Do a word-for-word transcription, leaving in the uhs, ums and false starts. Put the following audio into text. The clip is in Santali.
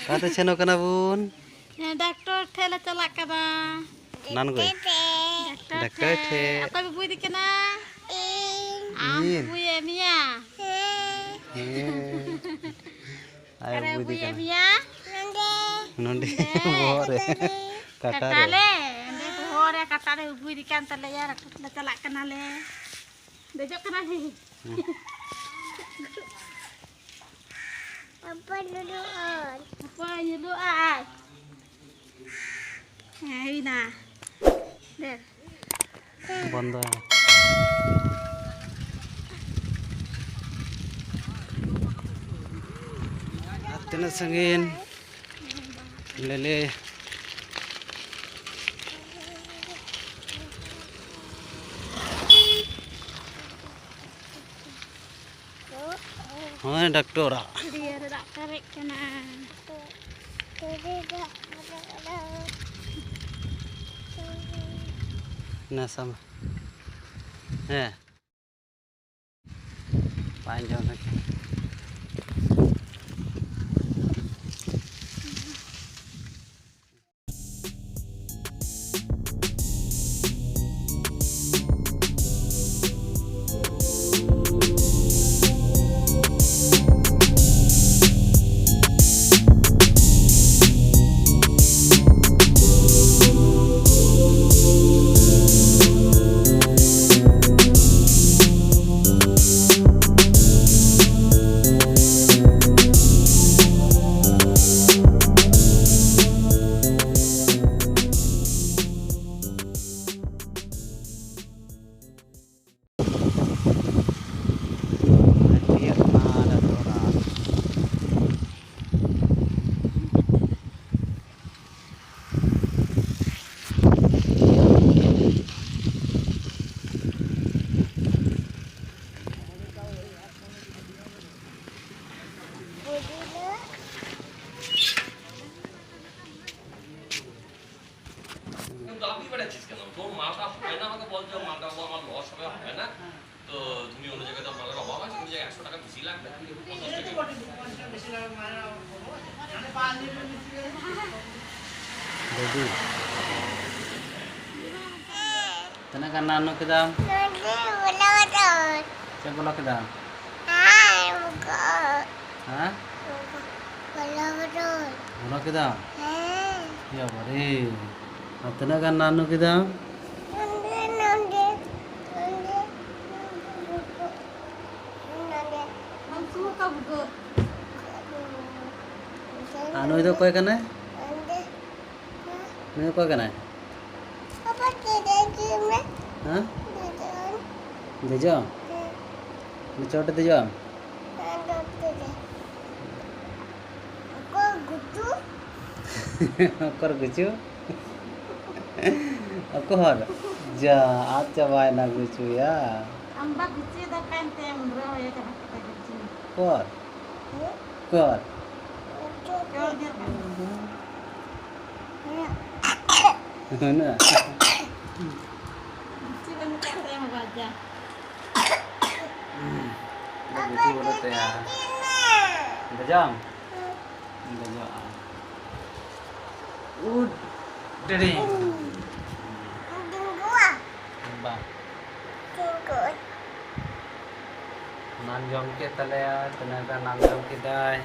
ᱚᱠᱟᱛᱮ ᱥᱮᱱᱚᱜ ᱠᱟᱱᱟ ᱵᱚᱱ? ᱦᱮᱸ, ᱰᱟᱠᱛᱚᱨ ᱴᱷᱮᱱ ᱞᱮ ᱪᱟᱞᱟᱜ ᱠᱟᱱᱟ᱾ ᱱᱟᱱ ᱜᱚᱭ᱾ ᱰᱟᱠᱛᱚᱨ ᱰᱟᱠᱛᱚᱨ ᱴᱷᱮᱱ᱾ ᱴᱷᱮᱱ᱾ ᱚᱠᱚᱭ ᱵᱟᱹᱵᱩ ᱤᱫᱤ ᱠᱟᱱᱟ? ᱤᱧ᱾ ᱟᱢ ᱤᱧ᱾ ᱵᱟᱹᱵᱩᱭ ᱮᱢᱮᱭᱟ? ᱦᱮᱸ᱾ ᱦᱮᱸ᱾ ᱟᱭᱳ ᱚᱠᱟᱨᱮ ᱵᱟᱹᱵᱩ ᱤᱫᱤ ᱵᱟᱹᱵᱩᱭ ᱠᱟᱱᱟ᱾ ᱮᱢᱮᱭᱟ? ᱱᱚᱸᱰᱮ᱾ ᱱᱚᱸᱰᱮ᱾ ᱱᱚᱸᱰᱮ᱾ ᱠᱟᱴᱟ ᱨᱮ᱾ ᱠᱟᱴᱟ ᱨᱮ᱾ ᱚᱸᱰᱮ ᱵᱚᱦᱚᱜ ᱨᱮ, ᱠᱟᱴᱟ ᱨᱮ ᱵᱟᱹᱵᱩ ᱤᱫᱤ ᱠᱟᱱ ᱛᱟᱞᱮᱭᱟ᱾ ᱰᱟᱠᱛᱚᱨ ᱴᱷᱮᱱ ᱞᱮ ᱪᱟᱞᱟᱜ ᱠᱟᱱᱟᱞᱮ᱾ ᱫᱮᱡᱚᱜ ᱠᱟᱱᱟ ᱞᱮ᱾ ᱦᱩᱸ᱾ ᱟᱯᱟ ᱧᱩᱨᱩᱜ ᱟᱭ᱾ ᱟᱯᱟ ᱧᱩᱨᱩᱜ ᱟᱭ᱾ ᱦᱮᱸ, ᱦᱩᱭᱱᱟ᱾ ᱫᱮᱱ᱾ ᱵᱚᱱᱫᱚ᱾ ᱟᱨ ᱛᱤᱱᱟᱹᱜ ᱥᱟᱺᱜᱤᱧ? ᱞᱮᱞᱮ᱾ ᱦᱳᱭ, ᱰᱟᱠᱛᱚᱨ ᱚᱲᱟᱜ᱾ ᱜᱟᱹᱰᱭᱟᱹ ᱨᱮ ᱫᱟᱜ ᱯᱮᱨᱮᱡ ᱠᱟᱱᱟ᱾ ᱱᱮᱥᱟ ᱢᱟ᱾ ᱦᱮᱸ᱾ ᱵᱟᱭ ᱟᱸᱡᱚᱢ ᱞᱮᱠᱷᱟᱱ᱾ কিন্তু আপনি বেটা চিজ কেন? তোর মালটা হবে না, আমাকে বলছে মালটা আমার লস হবে, হবে না। তো তুমি অন্য জায়গায় তো মালের অভাব আছে, অন্য জায়গায় একশো টাকা বেশি লাগবে, তুমি পঞ্চাশ টাকা। ᱵᱮᱵᱤ, ᱛᱤᱱᱟᱹᱜ ᱜᱟᱱ ᱱᱟᱱᱩ ᱠᱮᱫᱟᱢ? ᱱᱚᱰᱮ ᱵᱚᱞᱚ ᱠᱟᱫᱟᱢ᱾ ᱪᱮᱫ ᱵᱚᱞᱚ ᱠᱮᱫᱟᱢ? ᱦᱮᱸ, ᱵᱚᱞᱚ ᱦᱮᱸ? ᱠᱟᱫᱟᱢ᱾ ᱵᱚᱞᱚ ᱠᱮᱫᱟᱢ? ᱦᱮᱸ᱾ ᱭᱟ ᱵᱟᱵᱟᱨᱮ᱾ ᱟᱨ ᱛᱤᱱᱟᱹᱜ ᱜᱟᱱ ᱱᱟᱱᱩ ᱠᱮᱫᱟᱢ? ᱱᱚᱰᱮ, ᱱᱚᱰᱮ, ᱱᱚᱰᱮ, ᱱᱚᱰᱮ᱾ ᱱᱚᱰᱮ᱾ ᱩᱱᱠᱩ ᱦᱚᱸ ᱛᱚ ᱵᱷᱩᱜᱟᱹᱜ᱾ ᱟᱨ ᱱᱩᱭ ᱫᱚ ᱚᱠᱚᱭ ᱠᱟᱱᱟᱭ? ᱱᱚᱰᱮ᱾ ᱱᱩᱭ ᱚᱠᱚᱭ ᱠᱟᱱᱟᱭ? ᱯᱟᱯᱟ, ᱪᱮᱫ ᱮ ᱪᱮᱫ ᱢᱮ? ᱦᱮᱸ? ᱫᱮᱡᱚᱜ᱾ ᱫᱮᱡᱚᱜ ᱟᱢ? ᱦᱮᱸ᱾ ᱩᱱᱤ ᱪᱚᱴ ᱨᱮ ᱫᱮᱡᱚᱜ ᱟᱢ? ᱦᱮᱸ, ᱪᱚᱴ ᱨᱮ᱾ ᱚᱠᱚᱭ ᱜᱩᱪᱩ? ᱚᱠᱚᱨ ᱜᱩᱪᱩ? ᱚᱠᱚᱨ? ᱡᱟ, ᱟᱫ ᱪᱟᱵᱟᱭᱮᱱᱟ ᱜᱩᱪᱩ ᱭᱟ᱾ ᱟᱢ ᱵᱟ ᱜᱩᱪᱩ ᱫᱚ ᱚᱠᱟᱭᱮᱱ ᱛᱟᱭᱟ? ᱩᱱ ᱨᱮ ᱦᱚᱭ ᱠᱟᱱᱟ ᱠᱟᱛᱮ ᱜᱩᱪᱩ᱾ ᱚᱠᱚᱨ? ᱦᱮᱸ? ᱚᱠᱚᱨ? ᱪᱚᱲ ᱧᱮᱞ ᱠᱟᱜ ᱢᱮ᱾ ᱦᱮᱸ᱾ ᱦᱩᱱᱟᱹ᱾ ᱜᱩᱪᱩ ᱵᱟᱹᱱᱩᱜ ᱠᱟᱜ ᱛᱟᱭᱟ ᱵᱟᱵᱟ, ᱡᱟ᱾ ᱜᱩᱪᱩ ᱵᱟᱹᱱᱩᱜ ᱛᱟᱭᱟ᱾ ᱫᱮᱡᱚᱜ ᱟᱢ? ᱫᱮᱡᱚᱜ ᱟᱢ᱾ ᱩᱰ, ᱰᱮᱰᱤᱝ᱾ ᱵᱟ᱾ ᱚᱱᱟᱢ ᱡᱚᱢ ᱠᱮᱫ ᱛᱟᱞᱮᱭᱟ, ᱛᱤᱱᱟᱹᱜ ᱜᱟᱱ ᱟᱢ ᱡᱚᱢ ᱠᱮᱫᱟᱭ?